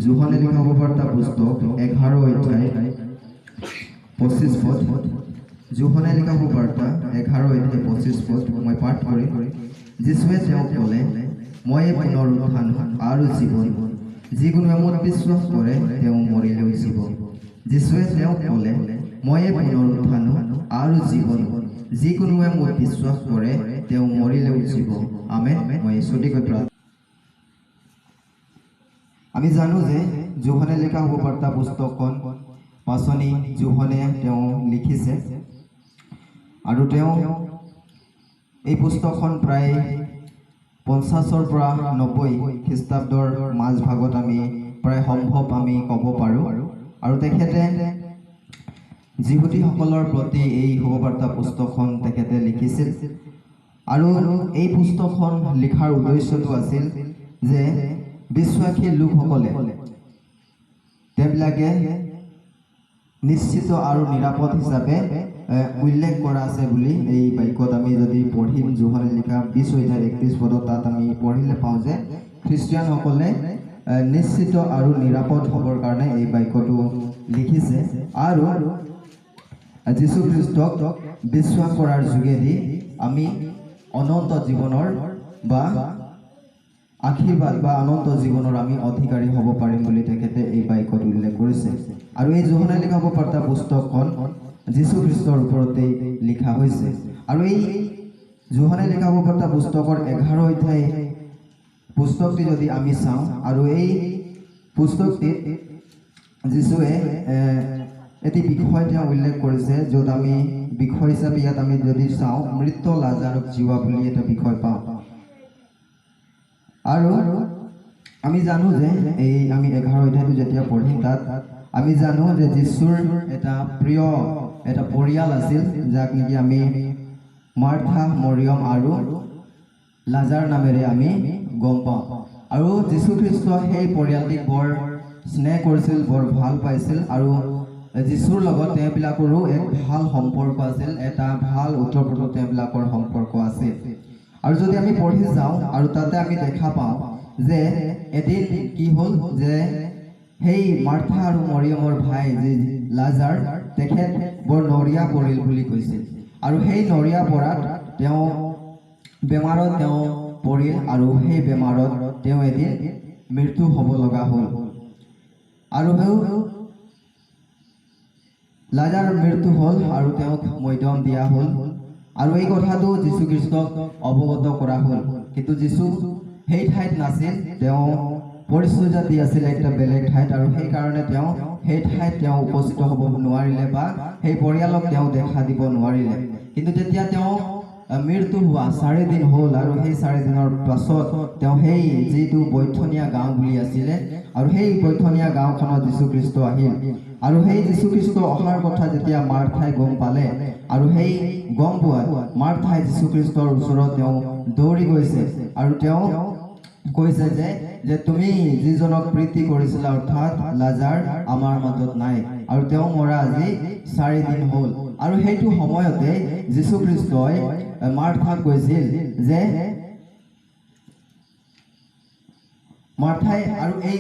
যোহনে লিখা শুভবাৰ্তা পুস্তক 11 অধ্যায় 25 পদ। যোহনে লিখা শুভবাৰ্তা 11 অধ্যায় 25 পদ মই পাঠ কৰিম। যীচুৱে তেওঁক ক'লে, মই পুনৰুত্থান আৰু জীৱন, যিকোনোৱে মোত বিশ্বাস কৰে তেওঁ মৰিলেও জীৱ। যীচুৱে তেওঁক ক'লে, ময়ে পুনৰুত্থান আৰু জীৱন, যিকোনোৱে মোত বিশ্বাস কৰে তেওঁ মৰিলেও জীৱ। আমেন। মই চুটিকৈ প্ৰাৰ্থনা। আমি জানো যে যোহনে লিখা শুভবাৰ্তা পুস্তকখন পাঁচনি যোহনে তেওঁ লিখিছে আৰু তেওঁ এই পুস্তকখন প্ৰায় 50ৰ পৰা 90 খ্ৰীষ্টাব্দৰ মাজভাগত আমি প্ৰায় সম্ভৱ আমি ক'ব পাৰোঁ। আৰু তেখেতে যিহুদীসকলৰ প্ৰতি এই শুভবাৰ্তা পুস্তকখন তেখেতে লিখিছিল। আৰু এই পুস্তকখন লিখাৰ উদ্দেশ্যটো আছিল যে বিশ্বাসী লোকসকলে তেওঁবিলাকে নিশ্চিত আৰু নিৰাপদ হিচাপে উল্লেখ কৰা আছে বুলি এই বাক্যত আমি যদি পঢ়িম, যোহনে লিখা 20 অধ্যায় 31 পদত তাত আমি পঢ়িলে পাওঁ যে খ্ৰীষ্টিয়ানসকলে নিশ্চিত আৰু নিৰাপদ হ'বৰ কাৰণে এই বাক্যটো লিখিছে। আৰু যীশুখ্ৰীষ্টক বিশ্বাস কৰাৰ যোগেদি আমি অনন্ত জীৱনৰ বা আশীৰ্বাদ বা অনন্ত জীৱনৰ আমি অধিকাৰী হ'ব পাৰিম বুলি তেখেতে এই বাক্যত উল্লেখ কৰিছে। আৰু এই যোহনে লিখা শুভবাৰ্তা পুস্তকখন যীশুখ্ৰীষ্টৰ ওপৰতেই লিখা হৈছে। আৰু এই যোহনে লিখা শুভবাৰ্তা পুস্তকৰ 11 অধ্যায় পুস্তকটি যদি আমি চাওঁ, আৰু এই পুস্তকটিত যীশুৱে এটি বিষয় তেওঁ উল্লেখ কৰিছে, য'ত আমি বিষয় হিচাপে ইয়াত আমি যদি চাওঁ, মৃত লাজাৰক জীওৱা বুলি এটা বিষয় পাওঁ। আৰু আমি জানো যে এই আমি 11 অধ্যায়টো যেতিয়া পঢ়িম, তাত আমি জানো যে যীশুৰ এটা প্ৰিয় এটা পৰিয়াল আছিল, যাক নেকি আমি মাৰ্থা, মৰিয়ম আৰু লাজাৰ নামেৰে আমি গম পাওঁ। আৰু যীশুখ্ৰীষ্ট সেই পৰিয়ালটিক বৰ স্নেহ কৰিছিল, বৰ ভাল পাইছিল। আৰু যীশুৰ লগত তেওঁবিলাকৰো এক ভাল সম্পৰ্ক আছিল, এটা ভাল ওতঃপ্ৰোত তেওঁবিলাকৰ সম্পৰ্ক আছিল। আৰু যদি আমি পঢ়ি যাওঁ, আৰু তাতে আমি দেখা পাওঁ যে এদিন কি হ'ল যে সেই মাৰ্থা আৰু মৰিয়মৰ ভাই যি লাজাৰ, তেখেত বৰ নৰিয়া পৰিল বুলি কৈছিল। আৰু সেই নৰিয়া পৰাত তেওঁ বেমাৰত তেওঁ পৰিল আৰু সেই বেমাৰত তেওঁ এদিন মৃত্যু হ'ব লগা হ'ল। আৰু সেই লাজাৰ মৃত্যু হ'ল আৰু তেওঁক মৈদাম দিয়া হ'ল। আৰু এই কথাটো যীশুখ্ৰীষ্টক অৱগত কৰা হ'ল, কিন্তু যীশু সেই ঠাইত নাছিল, তেওঁ পৰিচৰ্যা দি আছিল একটা বেলেগ ঠাইত। আৰু সেইকাৰণে তেওঁ সেই ঠাইত তেওঁ উপস্থিত হ'ব নোৱাৰিলে বা সেই পৰিয়ালক তেওঁ দেখা দিব নোৱাৰিলে। কিন্তু যেতিয়া তেওঁ মৃত্যু হোৱা 4 দিন হ'ল, আৰু সেই 4 দিনৰ পাছত তেওঁ সেই যিটো বৈথনিয়া গাঁও বুলি আছিলে, আৰু সেই বৈথনিয়া গাঁওখনত যীশুখ্ৰীষ্ট আহিল। আৰু সেই যীশুখ্ৰীষ্ট অহাৰ কথা যেতিয়া মাৰ্থাই গম পালে, আৰু সেই গম পোৱাত মাৰ্থাই যীশুখ্ৰীষ্টৰ ওচৰত তেওঁ দৌৰি গৈছে আৰু তেওঁ কৈছে যে তুমি যিজনক প্ৰীতি কৰিছিলা, অৰ্থাৎ লাজাৰ, আমাৰ মাজত নাই আৰু তেওঁ মৰা আজি 4 দিন হ'ল। আৰু সেইটো সময়তে যীশুখ্ৰীষ্টই মাৰ্থাক কৈছিল যে মাৰ্থাই, আৰু এই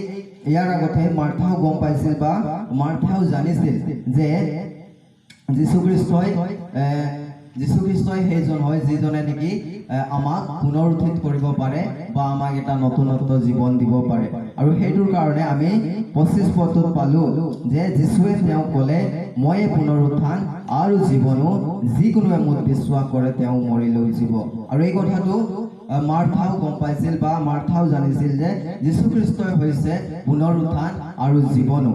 ইয়াৰ আগতে মাৰ্থাও গম পাইছিল বা মাৰ্থাও জানিছিল যে যীশুখ্ৰীষ্টই সেইজন হয় যিজনে নেকি আমাক পুনৰুত্থিত কৰিব পাৰে বা আমাক এটা নতুনত্ব জীৱন দিব পাৰে। আৰু সেইটোৰ কাৰণে আমি 25 পদটোত পালোঁ যে যীশুৱে তেওঁক ক'লে, ময়ে পুনৰুত্থান আৰু জীৱনো, যিকোনোৱে মোত বিশ্বাস কৰে তেওঁ মৰিলেও জীৱ। আৰু এই কথাটো মাৰ্থাও গম পাইছিল বা মাৰ্থাও জানিছিল যে যীশুখ্ৰীষ্টই হৈছে পুনৰুত্থান আৰু জীৱনো।